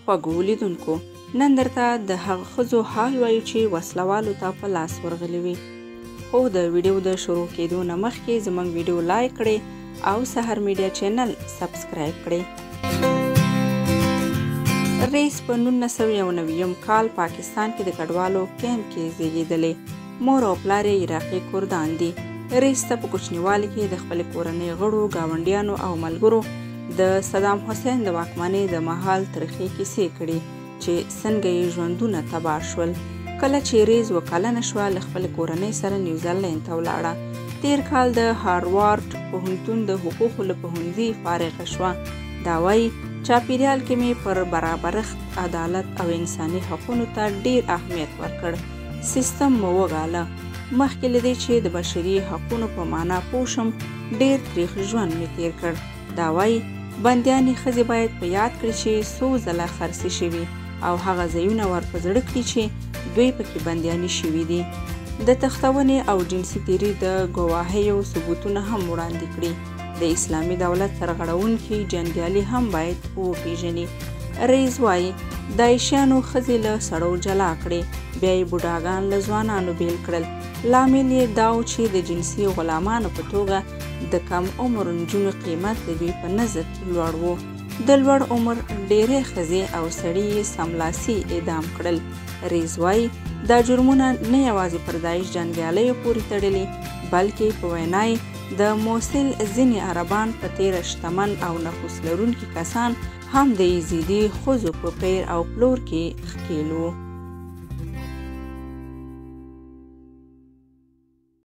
خوږو لیدونکو، نن درته د هغه ښځو حال وایو چې وسلوالو ته په لاس ورغلي وي. خو د ویډیو د شروع کېدو نه مخکې زموږ ویډیو لایک کړئ او سحر میډیا چینل سبسکرایب کړئ. ریس په 1991 کال پاکستان کې د کډوالو کیمپ کې زیږېدلې. مور او پلار یې عراقي کردان دي. ریس ته په کوچنیوالي کې د خپلې کورنۍ غړو، ګاونډیانو او ملګرو د صدام حسین د واکمنۍ د مهال ترخې کیسې کړي چې څنګه یې ژوندونه تباه شول. کله چې ریز 7 کلنه شوه، له خپلې کورنۍ سره نیوزیلینډ ته ولاړه. تیر کال د هاروارډ پوهنتون د حقوقو له پوهنځي فارغه شوه. دا وایي، چاپیریال کې مې پر برابرښت، عدالت او انساني حقونو ته ډیر اهمیت ورکړ. سیستم مو وګاله. مخکې له دې چې د بشري حقونو په معنا پوه شم، ډیر تریخ ژوند مې تیر کړ. دا وایي، بندیانې ښځې باید په یاد کړي چې څو ځله خرڅې شوي او هغه ځایونه ور په زړه کړي چې دوی پکې بندیانې شوي دي. د تښتونې او جنسي تیري د ګواهیو ثبوتونه هم وړاندې کړي. د اسلامي دولت سرغړونکي جنګیالي هم باید وپیژني. ریز وایي، داعشیانو ښځې له سړو جلا کړې، بیا یې بوډاګان له ځوانانو بیل کړل. لامل یې دا و چې د جنسي غلامانو په توګه د کم عمر نجونو قیمت د دوی په نزد لوړ و. د لوړ عمر ډیری ښځې او سړي یې سملاسي اعدام کړل. ریز وایي، دا جرمونه نه یوازې پر داعش جنګیالیو پورې تړلي، بلکې په وینا یې د موصل ځینې عربان، په تېره شتمن او نفوذ لرونکي کسان هم د یزیدي ښځو په پیر او پلور کې ښکیل وو.